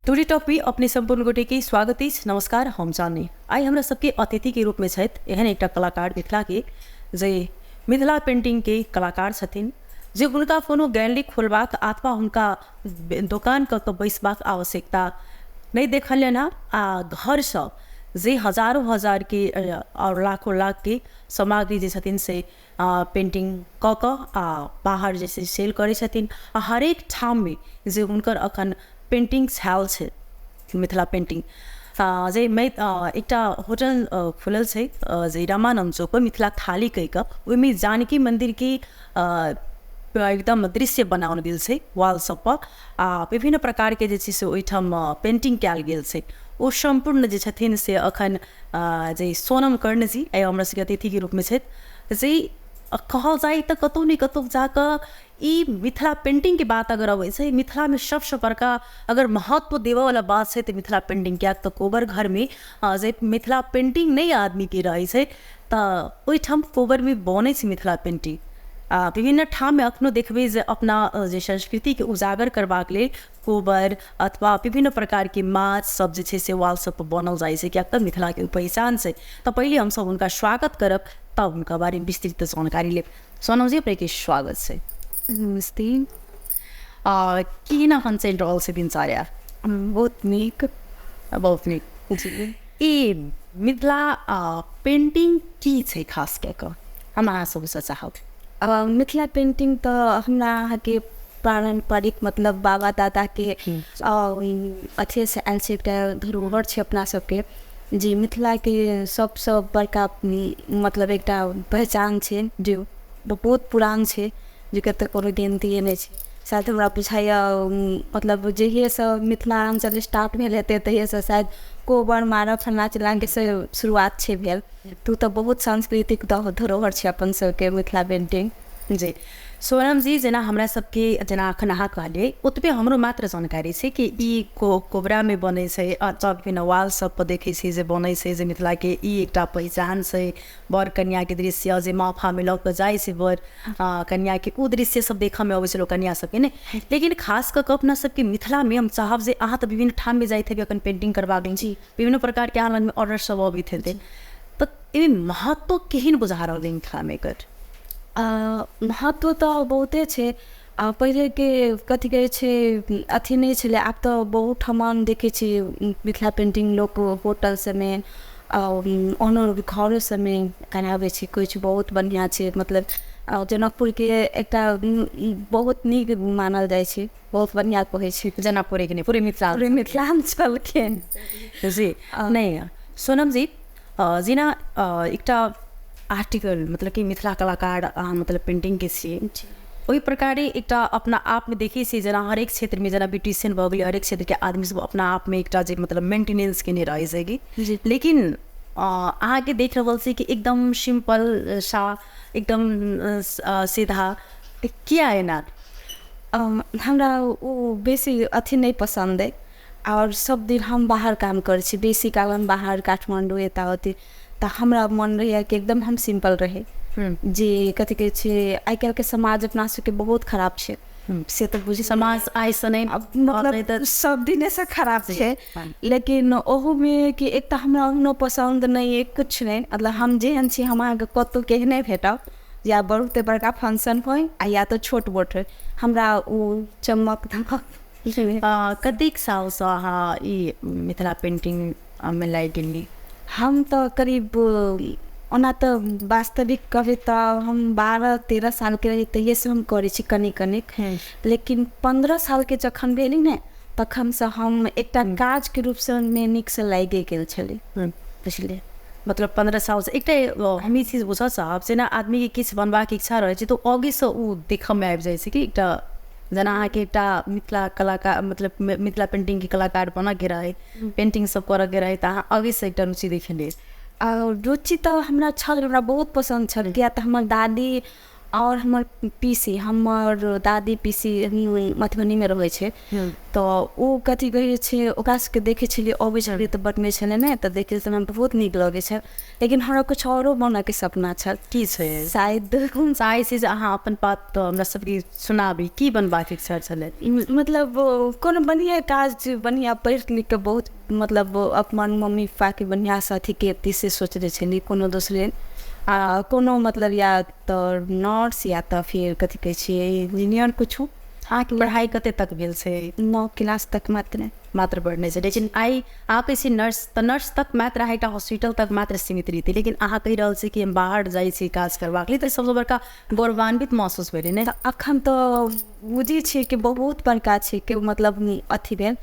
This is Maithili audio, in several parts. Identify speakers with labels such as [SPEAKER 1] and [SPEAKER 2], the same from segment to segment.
[SPEAKER 1] टुडे टॉक में अपने सम्पूर्ण गोटे के स्वागत अछि। नमस्कार, हम चांदनी। आइ हमरा सबके अतिथि के रूप में छथि एहन एकटा कलाकार मिथिला के, जे मिथिला पेंटिंग के कलाकार छथिन, जे हुनका कोनो गैलरी खोलबाक अथवा हुनका दोकान कऽ के बैसबाक आवश्यकता नहि देखलियनि हँ। आ घरसँ जे हजारो हजार के आओर लाखों लाख के सामग्री जे छथिन से पेंटिंग कऽ कऽ आ बाहर जे छै सेल करै छथिन। आ हरेक ठाममे जे हुनकर अखन पेंटिंग छायल छै मिथिला पेंटिंग, जे एकटा होटल खुलल छै जे रामानंद चौक पर मिथिला थाली कहि कऽ, ओहिमे जानकी मंदिर के एकदम दृश्य बनाओल गेल छै वाल सब पर, आ विभिन्न प्रकार के जे छै से ओहिठाम पेंटिंग कयल गेल छै। ओ सम्पूर्ण जे छथिन से अखन जे सोनम कर्ण जी आइ हमरा सबके अतिथि के रूप में छथि, जे कहल जाय तऽ कतहु ने कतहु जाकऽ ई मिथिला पेंटिंग के बात अगर अबै छै, मिथिला में सबसँ बड़का अगर महत्व देबऽ वाला बात छै तऽ मिथिला पेंटिंग। किएक तऽ कोबर घर में जे मिथिला पेंटिंग नहि आदमी के रहै छै तऽ ओहिठाम कोबर में बनै छै मिथिला पेंटिंग। आ विभिन्न ठाम में अखनो देखबै जे अपना जे संस्कृति के उजागर करबाक लेल कोबर अथवा विभिन्न प्रकार के माछ सब जे छै से वाल सब पर बनल जाइ छै, किएक तऽ मिथिला के ओ पहिचान छै। तऽ पहिले हमसब हुनका स्वागत करब, तब हुनका बारे में विस्तृत जानकारी लेब। सोनम जी, अपने के स्वागत छै।
[SPEAKER 2] नमस्ते।
[SPEAKER 1] केहन अखन चलि रहल छै दिनचर्या?
[SPEAKER 2] बहुत नीक।
[SPEAKER 1] बहुत नीक
[SPEAKER 2] जी।
[SPEAKER 1] ई मिथिला पेंटिंग की छै खास कए कऽ, हम अहाँ सबसँ चाहब।
[SPEAKER 2] मिथिला पेंटिंग तऽ हमरा अहाँके पारम्परिक मतलब बाबा दादाके अथिएसँ आयल छै, एकटा धरोहर छै अपना सबके, जे मिथिलाके सबसँ बड़का मतलब एकटा पहचान छै, जे बहुत पुरान छै, जेकर तऽ कोनो गिनतिए नहि छै। शायद हमरा बुझाइए मतलब जहिएसँ मिथिलाञ्चल स्टार्ट भेल हेतै तहिएसँ शायद कोबर मारब फल्लाँ चिल्लाँके से शुरुआत छै भेल। तऽ ओ तऽ बहुत सांस्कृतिक धरोहर छै अपन सबके मिथिला पेंटिंग।
[SPEAKER 1] जी सोनम जी, जेना हमरा सबके जेना अखन अहाँ कहलियै ओतबे हमरो मात्र जानकारी छै कि ई कोबरामे बनै छै, आ विभिन्न वाल सब पर देखै छियै जे बनै छै, जे मिथिलाके ई एकटा पहिचान छै। वर कन्याके दृश्य जे महफामे लऽ कऽ जाइ छै वर कन्याके, ओ दृश्य सब देखऽमे अबै छै लोक कन्या सबके ने। लेकिन खास कऽ कऽ अपना सबके मिथिलामे हम चाहब जे अहाँ तऽ विभिन्न ठाममे जाइत हेबै अखन पेंटिंग करबाक लेल, विभिन्न प्रकारके अहाँ लगमे ऑर्डर सब अबैत हेतै, तऽ एहिमे महत्व केहन बुझा रहल अइ मिथिलामे एकर?
[SPEAKER 2] महत्व तऽ बहुते छै। आ पहिलेके कथी कहै छै अथी नहि छलै, आब तऽ बहुत ठमा देखै छियै मिथिला पेंटिंग लोक होटल सबमे ओहनो घरो सबमे कराबै छै किछु, बहुत बढ़िआँ छै। मतलब जनकपुरके एकटा बहुत नीक मानल जाइ छै, बहुत बढ़िआँ कहै छै
[SPEAKER 1] जनकपुरेके नहि, पूरे मिथिला,
[SPEAKER 2] पूरे मिथिलाञ्चलके।
[SPEAKER 1] जी नहि सोनम जी, जेना एकटा आर्टिकल मतलब कि मिथिला कलाकार अहाँ मतलब पेंटिंगके छियै, ओहि प्रकारे एकटा अपना आपमे देखै छियै जेना हरेक क्षेत्रमे जेना ब्यूटिशियन भऽ गेलै, हरेक क्षेत्रके आदमी सब अपना आपमे एकटा जे मतलब मेंटेनेंस केने रहै छै कि, लेकिन अहाँके देख रहल छी कि एकदम सिम्पल सा एकदम सीधा, किया एना?
[SPEAKER 2] हमरा ओ बेसी अथी नहि पसन्द अइ, आओर सब दिन हम बाहर काम करै छी, बेसी काल हम बाहर काठमाण्डू एता ओती, तऽ हमरा मन रहैए कि एकदम हम सिम्पल रही। जे कथी कहै छै आइ काल्हिके समाज अपना सबके बहुत खराब छै, से तऽ बुझ
[SPEAKER 1] समाज आइसँ नहि,
[SPEAKER 2] मतलब सब दिनेसँ खराब छै, लेकिन ओहूमे कि एक तऽ हमरा ओहनो पसन्द नहि अइ किछु नहि, मतलब हम जेहन छी हम अहाँके कतहु केहने भेटब, या बहुते बड़का फंक्शन होइ आ या तऽ छोट मोट होइ, हमरा ओ चमक धमक।
[SPEAKER 1] कतेक सालसँ अहाँ ई मिथिला पेंटिंग मे लागि गेलियै?
[SPEAKER 2] हम तऽ करीब ओना तऽ वास्तविक कहबै तऽ हम 12-13 सालके रही तहिएसँ हम करै छी कनि कनिक, लेकिन 15 सालके जखन भेली ने तखनसँ हम एकटा काजके रूपसँ मे नीकसँ लागि गेल छलै, बुझलियै।
[SPEAKER 1] मतलब 15 सालसँ एकटा हम ई चीज बुझऽ चाहब, जेना आदमीके किछु बनबाक इच्छा रहै छै तऽ आगेसँ ओ देखऽमे आबि जाइ छै कि एकटा जेना अहाँके एकटा मिथिला कलाकार मतलब मिथिला पेंटिंगके कलाकार बनऽके रहै, पेंटिंग सब करऽके रहै, तऽ अहाँ आगेसँ एकटा रुचि देखेलियै?
[SPEAKER 2] रुचि तऽ हमरा छल, हमरा बहुत पसन्द छल, किया तऽ हमर दादी आओर हमर पीसी, हमर दादी पीसी मधुबनीमे रहै छै, तऽ ओ कथी कहै छै, ओकरा सबके देखै छलियै अबै छलियै तऽ बनबै छलै ने, तऽ देखै छलियै हमरा बहुत नीक लगै छै। लेकिन हमरा किछु आओरो बनऽके सपना छल।
[SPEAKER 1] की छै?
[SPEAKER 2] शायद
[SPEAKER 1] चाहै छी जे अहाँ अपन बात तऽ हमरा सबके सुनाबी, की बनबाक इच्छा छलै?
[SPEAKER 2] मतलब कोनो बढ़िआँ काज, बढ़िआँ पढ़ि लिखिके बहुत मतलब अपन मम्मी पापाके बढ़िआँसँ अथी के से सोचने छलियै, कोनो दोसरे आ कोनो मतलब या तऽ नर्स या तऽ फिर कथी कहै छियै इंजीनियर कुछो।
[SPEAKER 1] अहाँके पढ़ाइ कते तक भेल छै?
[SPEAKER 2] 9 क्लास तक मात्र।
[SPEAKER 1] मात्र बढ़ने छै। लेकिन आइ अहाँ कहै छी नर्स, तऽ नर्स तक मात्र अहाँ एकटा हॉस्पिटल तक मात्र सीमित रहितै, लेकिन अहाँ कहि रहल छी कि हम बाहर जाइ छी काज करबाक लेल, तऽ सबसँ बड़का गौरवान्वित महसूस भेलै ने?
[SPEAKER 2] तऽ अखन तऽ बुझै छियै कि बहुत बड़का छै कि मतलब अथी भेल,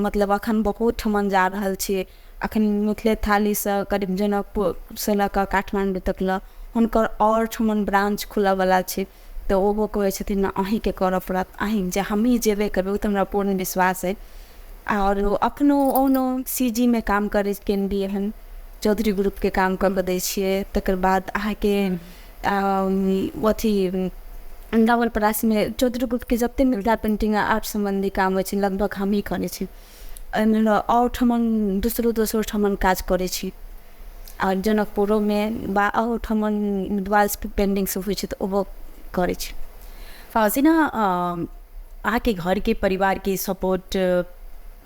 [SPEAKER 2] मतलब अखन बहुत ठमन जा रहल छियै। अखन मिथिले थालीसँ करीब जनकपुरसँ लऽ कऽ काठमाण्डू तक लऽ हुनकर आओर ठमन ब्रांच खुलऽवला छै, तऽ ओहो कहै छथिन अहीँके करऽ पड़त, अहीँ जे हमहीँ जेबे करबै, ओ तऽ हमरा पूर्ण विश्वास अइ। आओर अखनो ओनो सी जी मे काम करै केलियै हन, चौधरी ग्रुपके काम कऽ कऽ दै छियै। तकर बाद अहाँके अथी नवलपरासीमे चौधरी ग्रुपके जते मिथिला पेन्टिंग आ आर्ट सम्बन्धी काम होइ छै लगभग हमही करै छी। एहिमे आओर ठमन दोसरो दोसरो ठमन काज करै छी, आओर जनकपुरोमे बा आओर ठमन वाल्स पेन्टिंग सब होइ छै तऽ ओहो करै छी।
[SPEAKER 1] जेना अहाँके घरके परिवारके सपोर्ट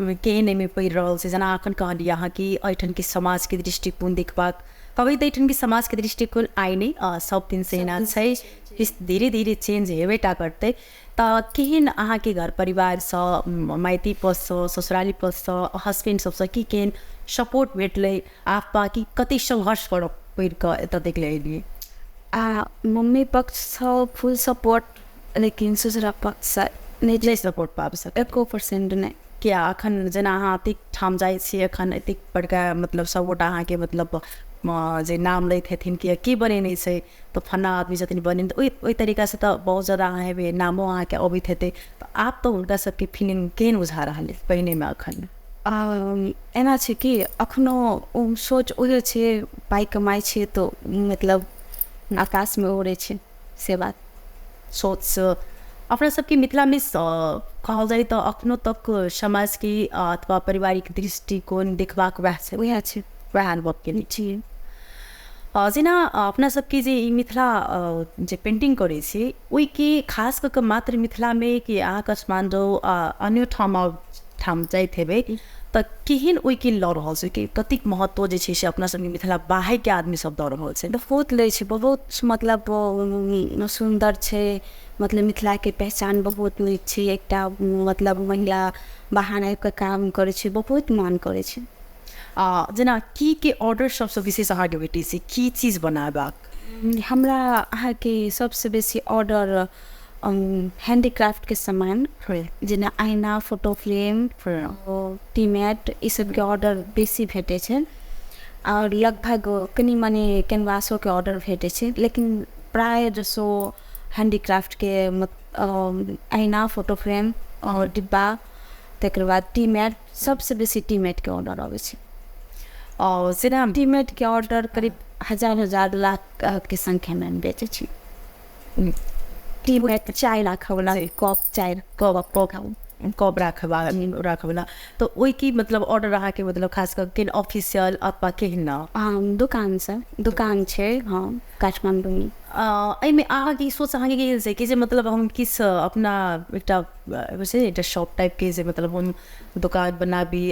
[SPEAKER 1] केहन एहिमे पड़ि रहल छै? जेना अखन कहलियै अहाँ कि एहिठामके समाजके दृष्टिकोण देखबाक कहबै तऽ एहिठामके समाजके दृष्टिकोण आइ नहि, सब दिनसँ एना छै, धीरे धीरे चेंज हेबेटा करतै। तऽ केहन अहाँके घर परिवारसँ, माइती पक्षसँ, ससुराली पक्षसँ, हस्बैंड सबसँ की केहन सपोर्ट भेटलै आप कि कते सङ्घर्ष करऽ पड़ि कऽ एतऽ तक एलियै?
[SPEAKER 2] आ मम्मी पक्षसँ फुल सपोर्ट, लेकिन ससुरा पक्षसँ
[SPEAKER 1] नहि सपोर्ट पाबि सकै,
[SPEAKER 2] 1% नहि।
[SPEAKER 1] किया अखन जेना अहाँ एतेक ठाम जाइ छियै, अखन एतेक बड़का मतलब सबगोटा अहाँके मतलब जे नाम लैत हेथिन कि की बनेने छै, तऽ फन्ना आदमी छथिन बनेने, तऽ ओहि तरीकासँ तऽ बहुत ज्यादा अहाँ हेबै, नामो अहाँके अबैत हेतै, तऽ आब तऽ हुनका सबके फीलिंग केहन बुझा रहल अइ पहिनेमे अखन?
[SPEAKER 2] एना छै कि अखनो ओ सोच उहे छै, पाइ कमाइ छियै तऽ मतलब आकाशमे उड़ै छै, से बात
[SPEAKER 1] सोच। अपना सबके मिथिलामे कहल जाय तऽ अखनो तक समाजके अथवा पारिवारिक दृष्टिकोण देखबाक वएह छै,
[SPEAKER 2] वएह छै,
[SPEAKER 1] वएह अनुभव केने
[SPEAKER 2] छी।
[SPEAKER 1] जेना अपना सबके जे ई मिथिला जे पेंटिंग करै छी, ओहिके खास कऽ कऽ मात्र मिथिलामे कि अहाँ काठमाण्डू अन्यो ठाम ठाम जाइत हेबै, तऽ केहन ओहिके लऽ रहल छै, कि कतेक महत्व जे छै से अपना सबके मिथिला बाहरके आदमी सब दऽ रहल छै?
[SPEAKER 2] बहुत लै छै, बहुत मतलब सुन्दर छै, मतलब मिथिलाके पहचान बहुत नीक छै। एकटा मतलब महिला बाहर आबि कऽ काम करै छै, बहुत मान करै छै।
[SPEAKER 1] जेना की के ऑर्डर सबसँ विशेष अहाँके भेटै छै, की चीज बनाबाक?
[SPEAKER 2] हमरा अहाँके सबसँ बेसी ऑर्डर हैंडीक्राफ्टके सामान, जेना आईना, फोटो फ्रेम, टीमैट, ई सबके ऑर्डर बेसी भेटै छै। आओर लगभग कनि मनि कैनवासोके ऑर्डर भेटै छै, लेकिन प्राय जसो हैंडीक्राफ्टके आईना, फोटो फ्रेम आओर डिब्बा, तकर बाद टीमैट, सबसँ बेसी टीमैटके ऑर्डर अबै छै।
[SPEAKER 1] आओर जेना
[SPEAKER 2] टीमैटके ऑर्डर करीब हजार हजार लाख के संख्यामे हम बेचै छी। टीमैट चाय राखऽवला, कप चाय
[SPEAKER 1] कप कप राखऽवला, तऽ ओहि की मतलब ऑर्डर अहाँके मतलब खास कऽ केहन ऑफिशियल अथवा केहन ने?
[SPEAKER 2] दोकानसँ, दोकान छै, हँ, काठमाण्डूमे।
[SPEAKER 1] एहिमे अहाँके ई सोच अहाँके केहन छै कि जे मतलब हम किछु अपना एकटा छै एकटा शॉप टाइपके जे मतलब हम दोकान बनाबी,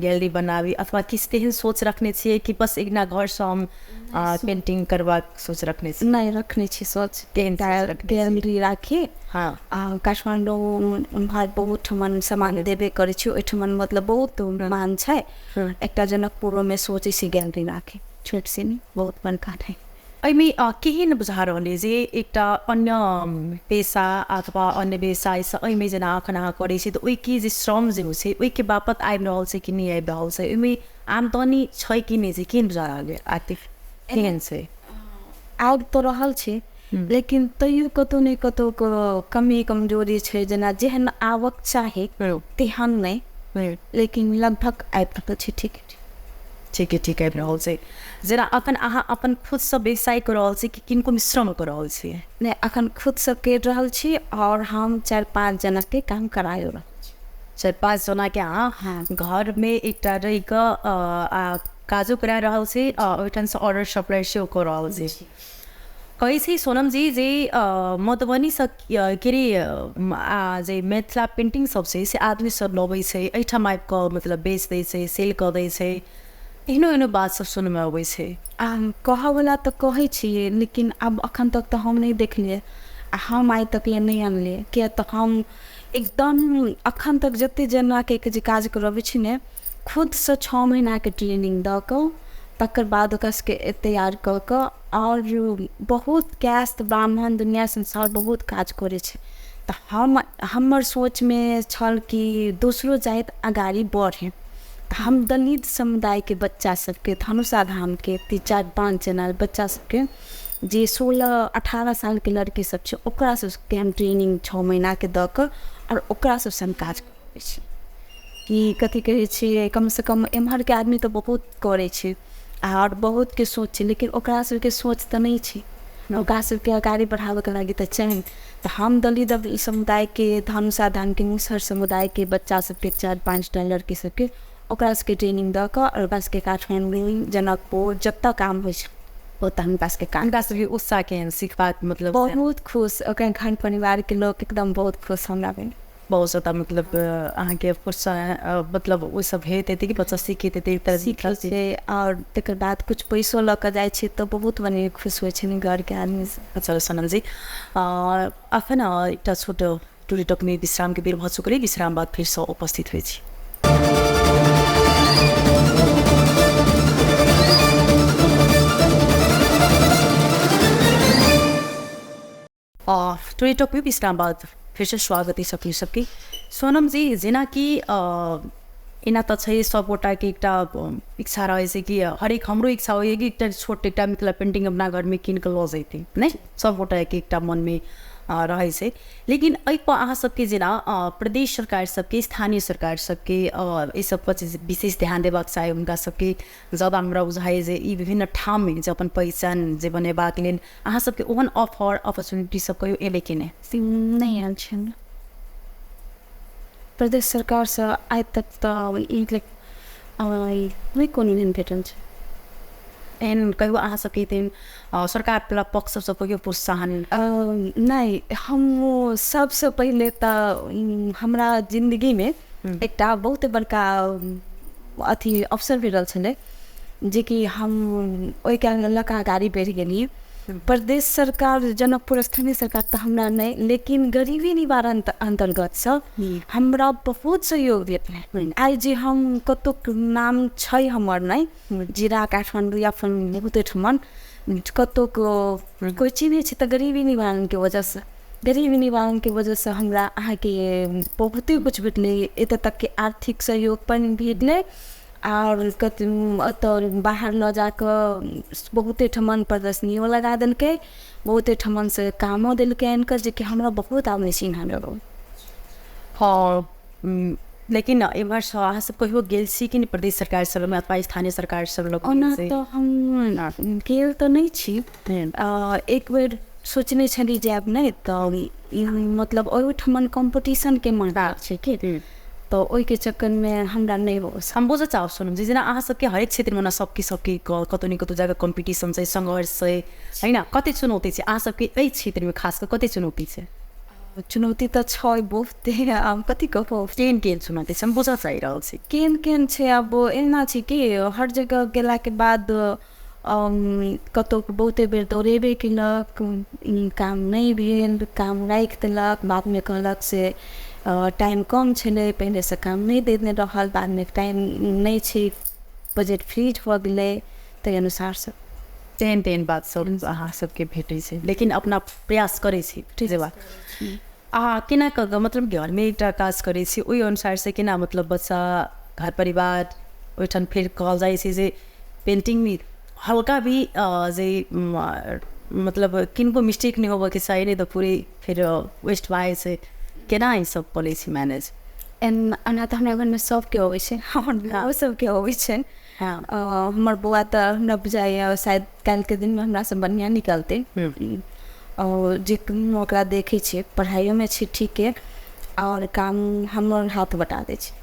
[SPEAKER 1] गैलरी बनाबी, अथवा किछु तेहन सोच रखने छियै कि बस एकना घरसँ हम पेंटिंग करबाक सोच रखने छी?
[SPEAKER 2] नहि रखने छी सोच।
[SPEAKER 1] केहन सोच रखने छी?
[SPEAKER 2] गैलरी राखी।
[SPEAKER 1] हाँ।
[SPEAKER 2] काठमाण्डू उम्हर बहुत ठमन सामान देबे करै छी, ओहिठमन मतलब बहुत मान छै। एकटा जनकपुरोमे सोचै छी गैलरी राखी, छोट सिनी, बहुत बड़का नहि।
[SPEAKER 1] एहिमे केहन बुझा रहल अइ जे एकटा अन्य पेशा अथवा अन्य व्यवसायसँ एहिमे जेना अखन अहाँ करै छी तऽ ओहिके जे श्रम जे होइ छै ओहिके बापत आबि रहल छै कि नहि आबि रहल छै, ओहिमे आमदनी छै कि नहि छै, केहन बुझा रहल अइ आर्थिक केहन छै?
[SPEAKER 2] आबि तऽ रहल छै, लेकिन तैयो कतहु ने कतहु कमी कमजोरी छै, जेना जेहन आवक चाही तेहन नहि, लेकिन लगभग आबि रहल छै, ठीक।
[SPEAKER 1] ठीक है, ठीक आबि रहल छै। जेना अखन अहाँ अपन खुदसँ व्यवसाय कऽ रहल छी कि किनको मिश्रण कऽ रहल छी?
[SPEAKER 2] नहि, अखन खुदसँ करि रहल छी आओर हम 4-5 जनाके काम करायो रहल छी।
[SPEAKER 1] 4-5 जनाके अहाँ
[SPEAKER 2] हाँ।
[SPEAKER 1] घरमे एकटा रहि कऽ आ काजो करा रहल छी आ ओहिठामसँ ऑर्डर सप्लाई सेहो कऽ रहल छी। कहै छी सोनम जी जे मधुबनीसँ के रे आ जे मिथिला पेंटिंग सब छै से आदमी सब लबै छै, एहिठाम आबि कऽ मतलब बेच दै छै, सेल कऽ दै छै, एहनो एहनो बात सब सुनऽमे अबै छै।
[SPEAKER 2] आ कहऽवला तऽ कहै छियै, लेकिन आब अखन तक तऽ हम नहि देखलियै आ हम आइ तक ले नहि अनलियै, किया तऽ हम एकदम अखन तक जते जनाके जे काज करबै छी ने, खुदसँ 6 महीनाके ट्रेनिंग दऽ कऽ तकर बाद ओकरा सबके तैयार कऽ कऽ, आओर बहुत कैस्त ब्राह्मण दुनिया संसार बहुत काज करै छै, तऽ हम हमर सोचमे छल कि दोसरो जाति अगाडि बढ़े, तऽ हम दलित समुदायके बच्चा सबके धनुषा धामके 3-4-5 जना बच्चा सबके जे 16-18 सालके लड़की सब छै ओकरा सबके हम ट्रेनिंग 6 महीनाके दऽ कऽ आओर ओकरा सबसँ हम काज करबै छी। कि कथी कहै छियै, कमसँ कम एम्हरके आदमी तऽ बहुत करै छै आओर बहुतके सोच छै, लेकिन ओकरा सबके सोच तऽ नहि छै, ओकरा सबके अगाडि बढ़ाबैके लागि तऽ चाही। तऽ हम दलित समुदायके धनुषा धामके मुसहर समुदायके बच्चा सबके 4-5 टा लड़की सबके ओकरा सबके ट्रेनिंग दऽ कऽ आओर ओकरा सबके काठमाण्डू जनकपुर जतऽ काम होइ छै ओतऽ हुनका सबके काम।
[SPEAKER 1] हुनका सबके उत्साह केहन सिखबाक मतलब?
[SPEAKER 2] बहुत खुश, ओकरा घर परिवारके लोक एकदम बहुत खुश हमरा भेल।
[SPEAKER 1] बहुत ज्यादा मतलब अहाँके प्रोत्साहन मतलब ओ सब होइत हेतै कि बच्चा सीखैत हेतै, एक तरह
[SPEAKER 2] सीखै छै आओर तकर बाद कुछ पैसो लऽ कऽ जाइ छै तऽ बहुत बढ़िआँ खुश होइ छै घरके आदमी सब।
[SPEAKER 1] अच्छा सोनम जी, अखन एकटा छोट टुरी टकमे विश्रामके बेर भऽ चुकल अइ, विश्राम बाद फेरसँ उपस्थित होइ छी। टुरी टकमे विश्राम बाद फेरसँ स्वागत अछि अपने सबके। सोनम जी, जेनाकि एना तऽ छै सबगोटाके एकटा इच्छा रहै छै कि हरेक हमरो इच्छा होइए कि एकटा छोट एकटा मिथिला पेंटिंग अपना घरमे कीन कऽ लऽ जैती, नहि सबगोटाके एकटा मनमे रहै छै, लेकिन एहिपर अहाँ सबके जेना प्रदेश सरकार सबके स्थानीय सरकार सबके एहि सब पर विशेष ध्यान देबाक चाही। हुनका सबके ज्यादा हमरा बुझाइए जे ई विभिन्न ठाममे जे अपन पहिचान जे बनेबाक लेल अहाँ सबके ओहन ऑफर अपॉर्चुनिटी सब कहियो एलै कि नहि?
[SPEAKER 2] नहि आयल छै प्रदेश सरकारसँ आइ तक तऽ नहि कोनो एहन भेटल छै।
[SPEAKER 1] एहन कहियो अहाँ सबके एहन सरकार पक्ष सबसँ कहियो प्रोत्साहन?
[SPEAKER 2] नहि, हम सबसँ पहिले तऽ हमरा जिन्दगीमे एकटा बहुत बड़का अथी अवसर भेटल छलै जेकि हम ओहिके लऽ कऽ अगाडि बढ़ि गेलियै। प्रदेश सरकार जनकपुर स्थानीय सरकार तऽ हमरा नहि, लेकिन गरीबी निवारण अन्तर्गतसँ हमरा बहुत सहयोग भेटलै। आइ जे हम कतहु नाम छै हमर नहि, जिला काठमाण्डू या फिर बहुते ठमन कतहु कोइ चिन्है छै तऽ गरीबी निवारणके वजहसँ, गरीबी निवारणके वजहसँ हमरा अहाँके बहुते कुछ भेटलै। एतऽ तक कि आर्थिक सहयोग पनि भेटलै आओर कत ओतऽ बाहर लऽ जाकऽ बहुते ठमन प्रदर्शनियो लगा देलकै, बहुते ठमनसँ कामो देलकै आनिकऽ, जेकि हमरा बहुत आदमी चिन्हऽ लगल।
[SPEAKER 1] हँ, लेकिन एम्हरसँ अहाँ सब कहियो गेल छी कि नहि प्रदेश सरकार सबमे अथवा स्थानीय सरकार सब लग?
[SPEAKER 2] ओना तऽ हम गेल तऽ नहि छी, एक बेर सोचने छली जायब नहि तऽ मतलब ओहिठमन कॉम्पिटिशनके माहौल छै कि, तऽ ओहिके चक्करमे हमरा नहि हो।
[SPEAKER 1] हम बुझऽ चाहब सोनम जी, जेना अहाँ सबके हरेक क्षेत्रमे ने सबके सबके कतहु ने कतहु जाकऽ कॉम्पिटिशन छै, सङ्घर्ष छै, होइन? कते चुनौती छै अहाँ सबके एहि क्षेत्रमे, खास कऽ कते चुनौती छै?
[SPEAKER 2] चुनौती तऽ छै बहुते, आब कथी कहू,
[SPEAKER 1] केहन केहन चुनौती छै हम बुझऽ चाहि रहल छी।
[SPEAKER 2] केहन केहन छै, आब एना छै कि हर जगह गेलाके बाद कतहु बहुते बेर दौड़ेबे केलक, काम नहि भेल, काम राखि देलक, बादमे कहलक से टाइम कम छलै, पहिलेसँ काम नहि देने रहल, बादमे टाइम नहि छै, बजट फ्रीज भऽ गेलै, ताहि अनुसारसँ
[SPEAKER 1] तेहन तेहन बात सब अहाँ सबके भेटै छै, लेकिन अपना प्रयास करै छी जेबाक। अहाँ केना कऽ कऽ मतलब घरमे एकटा काज करै छी ओहि अनुसारसँ केना मतलब बच्चा घर परिवार ओहिठाम फेर कहल जाइ छै जे पेंटिंगमे हल्का भी जे मतलब किनको मिस्टेक नहि होबऽके चाही, नहि तऽ पूरे फेर वेस्ट भऽ जाइ छै, केना ई सब कऽ लै छी मैनेज?
[SPEAKER 2] एना तऽ हमरा घरमे सबके अबै छै, हमर भाओ सबके अबै छै, हमर बौआ तऽ हमरा बुझाइए शायद काल्हिके दिनमे हमरासँ बढ़िआँ निकलतै। आओर जे ओकरा देखै छियै, पढ़ाइयोमे छै ठीके, आओर काम हमर हाथ बटा दै छै।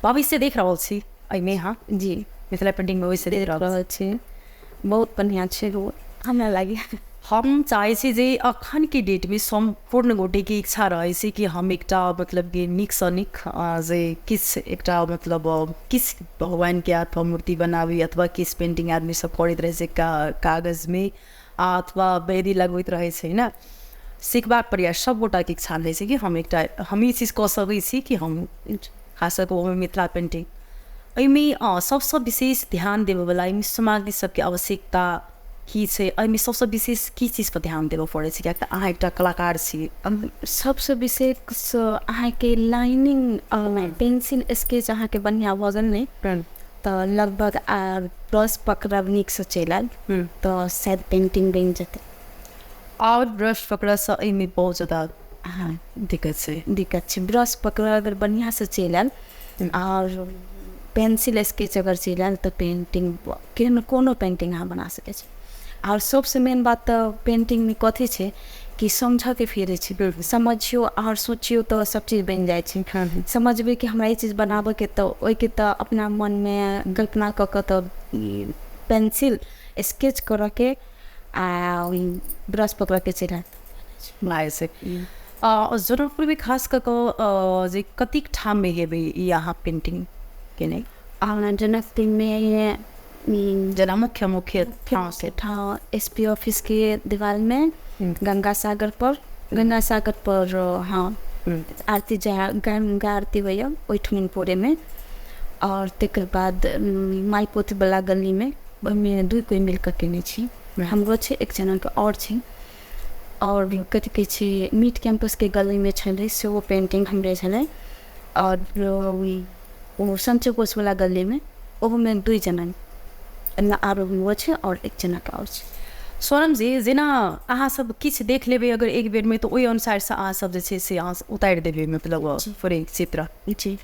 [SPEAKER 1] भविष्य देख रहल छी एहिमे अहाँ?
[SPEAKER 2] जी।
[SPEAKER 1] मिथिला पेंटिंगमे ओहिसँ देख
[SPEAKER 2] रहल छी, बहुत बढ़िआँ छै ओ हमरा लागैए।
[SPEAKER 1] हम चाहै छी जे अखनके डेटमे सम्पूर्ण गोटेके इच्छा रहै छै कि हम एकटा मतलब कि नीकसँ नीक जे किछु एकटा मतलब किछु भगवानके अथवा मूर्ति बनाबी अथवा किछु पेंटिंग आदमी सब करैत रहै छै कागजमे अथवा बेदी लगबैत रहै छै ने। सिखबाक प्रयास सब गोटाके इच्छा रहै छै कि हम एकटा हम ई चीज कऽ सकै छी कि हम खास कऽ ओहिमे मिथिला पेंटिंग एहिमे सबसँ विशेष ध्यान देबयवला एहिमे सामग्री सबके आवश्यकता की छै, एहिमे सबसँ विशेष की चीजपर ध्यान देबऽ पड़ै छै, कियाकि अहाँ एकटा कलाकार छी।
[SPEAKER 2] सबसँ विशेष अहाँके लाइनिंग पेंसिल स्केच अहाँके बढ़िआँ भऽ गेल ने तऽ लगभग आ ब्रश पकड़ब नीकसँ चलि आयल तऽ शायद पेंटिंग बनि जेतै।
[SPEAKER 1] आओर ब्रश पकड़ऽसँ एहिमे बहुत ज्यादा
[SPEAKER 2] हँ
[SPEAKER 1] दिक्कत छै।
[SPEAKER 2] दिक्कत छै। ब्रश पकड़ब अगर बढ़िआँसँ चलि आयल आओर पेंसिल स्केच अगर चलि आयल तऽ पेंटिंग केहन कोनो पेंटिंग अहाँ बना सकै छी। आओर सबसँ मेन बात तऽ पेंटिंगमे कथी छै कि समझऽके फेर छै, समझियौ आओर सोचियौ तऽ सब चीज बनि जाइ छै। समझबै कि हमरा ई चीज बनाबऽके तऽ ओहिके तऽ अपना मनमे कल्पना कऽ कऽ तऽ पेंसिल स्केच करऽके आ ब्रश पकड़ऽके चलि आयत।
[SPEAKER 1] लागै छै। जनकपुरमे खास कऽ कऽ जे कतेक ठाममे हेबै ई अहाँ पेंटिंग केने?
[SPEAKER 2] जनकपुरमे
[SPEAKER 1] जेना मुख्य मुख्य ठाम से।
[SPEAKER 2] ठाम एस पी ऑफिसके दीवालमे, गंगा सागर पर, गंगा सागर पर हँ आरती जा गंगा आरती होइए ओहिठुमन पूरेमे, आओर तकर बाद माइपोथवला गलीमे, ओहिमे दू कोइ मिलकऽ केने छी, हमरो छै एक जनाके आओर छै। आओर कथी कहै छै मीट कैम्पसके गलीमे छलै सेहो पेंटिंग हमरे छलै। आओर ओ संचय कोषवला गलीमे ओहोमे दू जना आरो हमरो छै आओर एक जनाके आओर छै।
[SPEAKER 1] सोनम जी, जेना अहाँ सब किछु देख लेबै अगर एक बेरमे तऽ ओहि अनुसारसँ अहाँ सब जे छै से अहाँ उतारि देबै मतलब पूरे चित्र।
[SPEAKER 2] जी।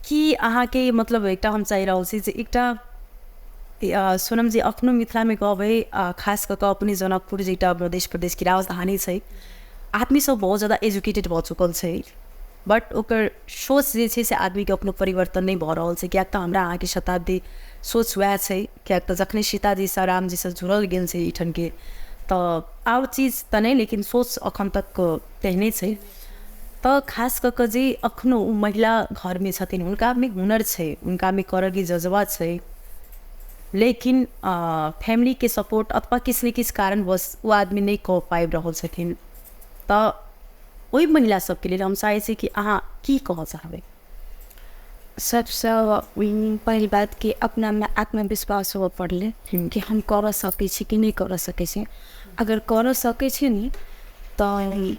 [SPEAKER 1] की अहाँके मतलब एकटा हम चाहि रहल छी जे एकटा सोनम जी अखनो मिथिलामे कहबै खास कऽ कऽ अपने जनकपुर जे एकटा मध्य प्रदेशके राजधानी छै, आदमी सब बहुत ज्यादा एजुकेटेड भऽ चुकल छै, बट ओकर सोच जे छै से आदमीके अपनो परिवर्तन नहि भऽ रहल छै, किएक तऽ हमरा अहाँके शताब्दी सोच वएह छै, किएक तऽ जखने सीताजीसँ रामजीसँ जुड़ल गेल छै एहिठामके तऽ आओर चीज तऽ नहि, लेकिन सोच अखन तक तेहने छै। तऽ खास कऽ कऽ जे अखनो ओ महिला घरमे छथिन हुनकामे हुनर छै, हुनकामे करऽके जज्बा छै, लेकिन फैमिलीके सपोर्ट अथवा किछु ने किछु कारणवश ओ आदमी नहि कऽ पाबि रहल छथिन, तऽ ओहि महिला सबके लेल हम चाहै छी कि अहाँ की कहऽ चाहबै?
[SPEAKER 2] सबसँ पहिल बात कि अपनामे आत्मविश्वास होबऽ पड़लै कि हम करऽ सकै छी कि नहि करऽ सकै छी। अगर करऽ सकै छी ने तऽ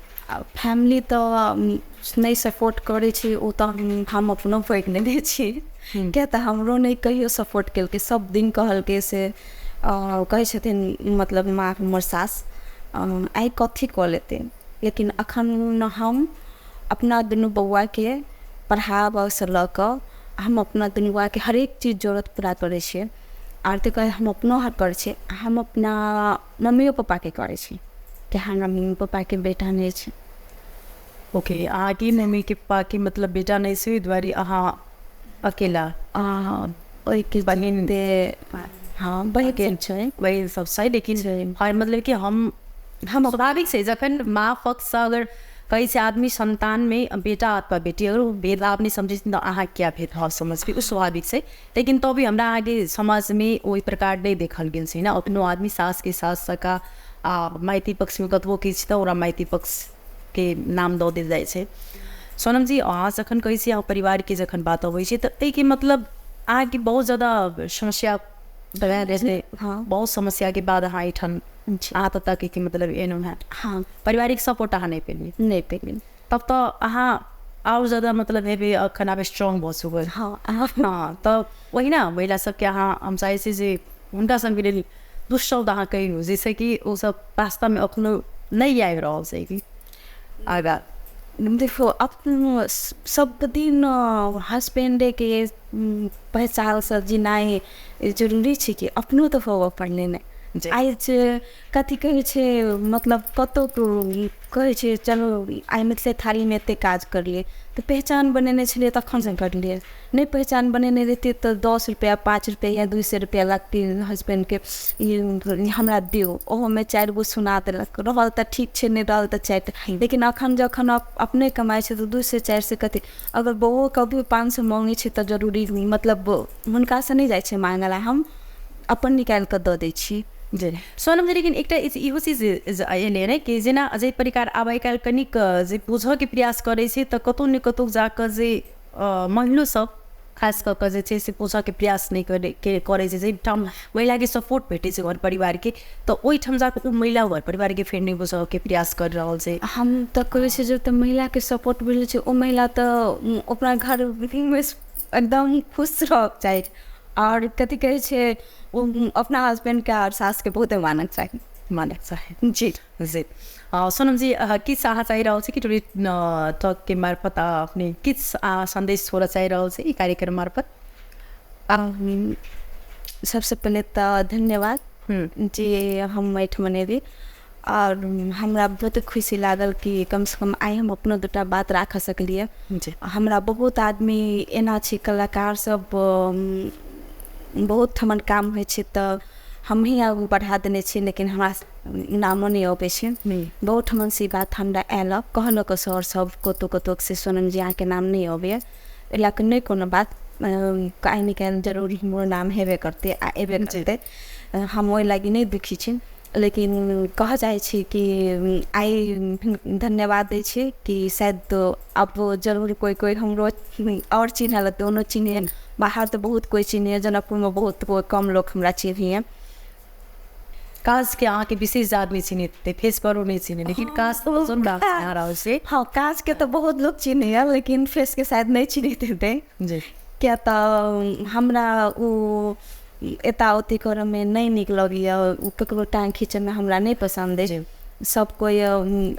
[SPEAKER 2] फैमिली तऽ नहि सपोर्ट करै छै, ओ तऽ हम अपनो पैघ नहि दै छी, किया तऽ हमरो नहि कहियो सपोर्ट केलकै, सब दिन कहलकै से कहै छथिन मतलब माँ हमर सास आइ कथी कऽ लेतै, लेकिन अखन हम अपना दुनू बौआके पढ़ाबऽसँ लऽ कऽ हम अपना दुनू बौआके हरेक चीज जरूरत पूरा करै छियै, आर तऽ कहे हम अपनो हक करै छियै, हम अपना मम्मियो पप्पाके करै छी, कि हमरा मम्मी पप्पाके बेटा नहि छै।
[SPEAKER 1] ओके, अहाँके मम्मीके पप्पाके मतलब बेटा नहि छै, ओहि दुआरे अहाँ अकेला?
[SPEAKER 2] ओहिके
[SPEAKER 1] बहिन
[SPEAKER 2] हँ बहिन छै,
[SPEAKER 1] बहिन सब छै, लेकिन मतलब कि हम स्वाभाविक छै जखन माँ पक्षसँ अगर कहै छै आदमी सन्तानमे बेटा अथवा बेटी अगर ओ भेदभाव नहि समझै छथिन तऽ अहाँ किया भेदभाव समझबै, ओ स्वाभाविक छै। लेकिन तो भी हमरा अहाँके समाजमे ओहि प्रकार नहि देखल गेल छै ने, अपनो आदमी सासके सास सका आ माइती पक्षमे कतबो किछु तऽ ओकरा माइती पक्षके नाम दऽ देल जाइ छै। सोनम जी, अहाँ जखन कहै छी अहाँ परिवारके जखन बात अबै छै तऽ एहिके मतलब अहाँके बहुत ज्यादा समस्या रहै, बहुत समस्याके बाद अहाँ एहिठाम अहाँ तऽ तक कि मतलब एलहुँ हेँ।
[SPEAKER 2] हाँ,
[SPEAKER 1] पारिवारिक सपोर्ट अहाँ नहि पेलियै?
[SPEAKER 2] नहि पेलियै।
[SPEAKER 1] तब तऽ अहाँ आओर ज्यादा मतलब हेबै अखन आब स्ट्रॉन्ग भऽ चुकल।
[SPEAKER 2] हाँ
[SPEAKER 1] हाँ, तऽ ओहिना महिला सबके अहाँ हम चाहै छी जे हुनका सबके लेल दुःशब्द अहाँ कहियौ जाहिसँ कि ओसब वास्तवमे अखनो नहि आबि रहल छै कि आगाँ।
[SPEAKER 2] देखो, अपन सब दिन हस्बैंडके पहचानसँ जिनाइ जरूरी छै कि अपनो तऽ होबऽ पड़लै ने। आइ जे कथी कहै छै, मतलब कतहु कहै छै चलो आइ मिथिले थारीमे एते काज करलियै तऽ पहचान बनेने छलियै तखन करलियै। नहि पहचान बनेने रहितियै तऽ 10 रुपैआ 5 रुपैआ या 200 रुपैआ लगतै हस्बैंडके, ई हमरा दियौ, ओहोमे 4 गो सुना देलक, रहल तऽ ठीक छै, नहि रहल तऽ 4। लेकिन अखन जखन अपने कमाइ छै तऽ 200 400 कथी, अगर बौओ कभी 500 माँगै छै तऽ जरूरी मतलब हुनकासँ नहि जाइ छै माँगऽ लए, हम अपन निकालि कऽ दऽ दै छी।
[SPEAKER 1] जी सोनम जी, लेकिन एकटा इहो चीज एलै ने कि जेना जाहि प्रकार आब आइ काल्हि कनिक जे बुझऽके प्रयास करै छै तऽ कतहु ने कतहु जाकऽ जे महिलो सब खास कऽ कऽ जे छै से बुझऽके प्रयास नहि करै छै। जाहिठाम महिलाके सपोर्ट भेटै छै घर परिवारके, तऽ ओहिठाम जाकऽ ओ महिला घर परिवारके फेर नहि बुझऽके प्रयास कर रहल छै।
[SPEAKER 2] हम तऽ कहै छियै जे तऽ महिलाके सपोर्ट मिलै छै, ओ महिला तऽ अपना घरमे एकदम खुश रहऽके चाही, आओर कथी कहै छै ओ अपना हस्बैंडके आओर सासके बहुते मानक चाही।
[SPEAKER 1] मानक चाही।
[SPEAKER 2] जी
[SPEAKER 1] जी। सोनम जी, किछु अहाँ चाहि रहल छी कि टुडे टॉकके मार्फत अपने किछु सन्देश छोड़ऽ चाहि रहल छी ई कार्यक्रम मार्फत?
[SPEAKER 2] सबसँ पहिले तऽ धन्यवाद जे हम एहिठाम एली, आओर हमरा बहुत खुशी लागल कि कमसँ कम आइ हम अपनो दूटा बात राखऽ सकलियै। हमरा बहुत आदमी एना छै, कलाकार सब बहुत ठमन काम होइ छै तऽ हमही आगू बढ़ा देने छियै, लेकिन हमरा नामो नहि अबै छै। बहुत ठमन से बात हमरा आयल, कहलक सर सब कतहु कतहु से सोनम जी अहाँके नाम नहि अबैए, एहि लए कऽ नहि कोनो बात, आइ निकालि जरूर हमरो नाम हेबे करतै आ एबे करतै, हम ओहि लागि नहि दुखी छी। लेकिन कहऽ चाहै छी कि आइ धन्यवाद दै छी कि शायद आब जरूर कोइ कोइ हमरो आओर चिन्हऽ लगतै, ओनो चिन्है, बाहर तऽ बहुत कोइ चिन्हैए, जनकपुरमे बहुत कम लोक हमरा चिन्हैए।
[SPEAKER 1] काजके अहाँके विशेष आदमी चिन्हैत, फेस पर नहि चिन्है, लेकिन काज तऽ चिन्हा रहल छै।
[SPEAKER 2] हँ, काजके तऽ बहुत लोक चिन्हैए, लेकिन फेसके शायद नहि चिन्हैत हेतै।
[SPEAKER 1] जी।
[SPEAKER 2] किया तऽ हमरा ओ एता ओती करऽमे नहि नीक लगैए, ओ ककरो टाँग खींचऽमे हमरा नहि पसन्द अछि। सब कोइ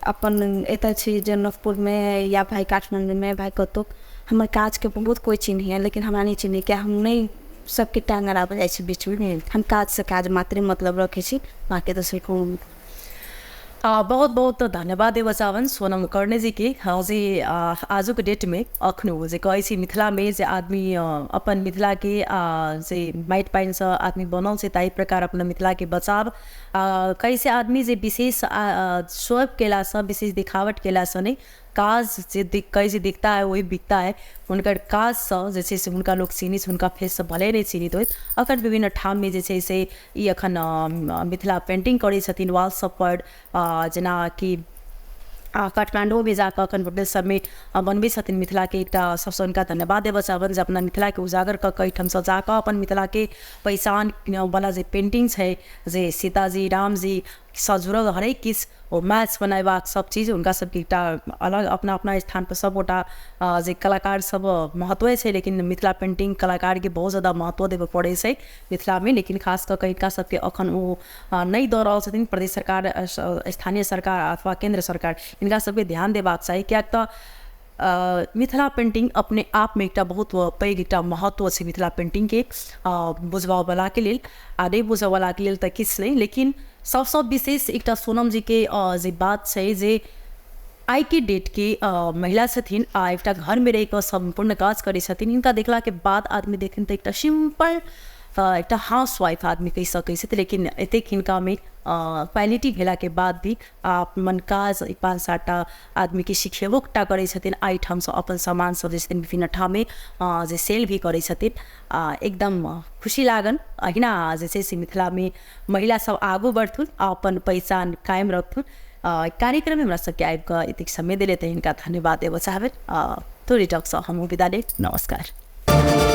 [SPEAKER 2] अपन एतऽ छी जनकपुरमे या भाइ काठमाण्डूमे, भाइ कतहु, हमर काजके बहुत कोइ चिन्हैए, लेकिन हमरा नहि चिन्हैए, किया हम नहि सबके टाँग अड़ाबऽ जाइ छी बीचमे, हम काजसँ काज मात्रे मतलब रखै छी, बाँकी दोसर कोनो।
[SPEAKER 1] बहुत बहुत धन्यवाद देबऽ चाहबनि सोनम कर्णे जीके, जे आजुक डेटमे अखनो जे कहै छी मिथिलामे जे आदमी अपन मिथिलाके जे माटि पानिसँ आदमी बनल छै ताहि प्रकार अपना मिथिलाके बचाव कैसे आदमी जे विशेष स्वयं केलासँ, विशेष दिखावट केलासँ नहि, काज जे कहै छै दिखता है वही बिकता है, हुनकर काजसँ जे छै से हुनका लोक चिन्है छै, हुनका फेससँ भले नहि चिन्हैत होइत। अखन विभिन्न ठाममे जे छै से ई अखन मिथिला पेन्टिंग करै छथिन वाल सब पर, जेना कि काठमाण्डूमे जाकऽ अखन होटल सबमे बनबै छथिन मिथिलाके एकटा सबसँ हुनका धन्यवाद देबऽ चाहबनि जे अपना मिथिलाके उजागर कऽ कऽ एहिठामसँ जाकऽ अपन मिथिलाके पहिचान वाला जे पेन्टिंग छै, जे सीताजी रामजी सँ जुड़ल हरेक किछु ओ मैच बनेबाक सब चीज हुनका सबके एकटा अलग अपना अपना स्थानपर सबगोटा जे कलाकार सब महत्वे छै, लेकिन मिथिला पेन्टिंग कलाकारके बहुत ज्यादा महत्व देबऽ पड़ै छै मिथिलामे, लेकिन खास कऽ कऽ हिनका सबके अखन ओ नहि दऽ रहल छथिन प्रदेश सरकार, स्थानीय सरकार अथवा केन्द्र सरकार, हिनका सबके ध्यान देबाक चाही, किएक तऽ मिथिला पेन्टिंग अपने आपमे एकटा बहुत पैघ एकटा महत्व छै मिथिला पेन्टिंगके बुझबावलाके लेल, आ नहि बुझऽवलाके लेल तऽ किछु नहि। लेकिन सबसँ विशेष एकटा सोनम जीके जे बात छै जे आइके डेटके महिला छथिन आ एकटा घरमे रहि कऽ सम्पूर्ण काज करै छथिन, हिनका देखलाके बाद आदमी देखथिन तऽ एकटा सिम्पल एकटा हाउस वाइफ आदमी कहि सकै छथि, लेकिन एतेक हिनकामे क्वालिटी भेलाके बाद भी अपन काज 5-7 टा आदमीके सिखेबो टा करै छथिन, एहिठामसँ अपन सामान सब जे छथिन विभिन्न ठाममे जे सेल भी करै छथिन। एकदम खुशी लागल। अहिना जे छै से मिथिलामे महिला सब आगू बढ़थुन आ अपन पहिचान कायम रखथुन। कार्यक्रममे हमरा सबके आबि कऽ एतेक समय देले तऽ हिनका धन्यवाद देबऽ चाहबनि। थोड़ी टकसँ हमहूँ विदा लेब। नमस्कार।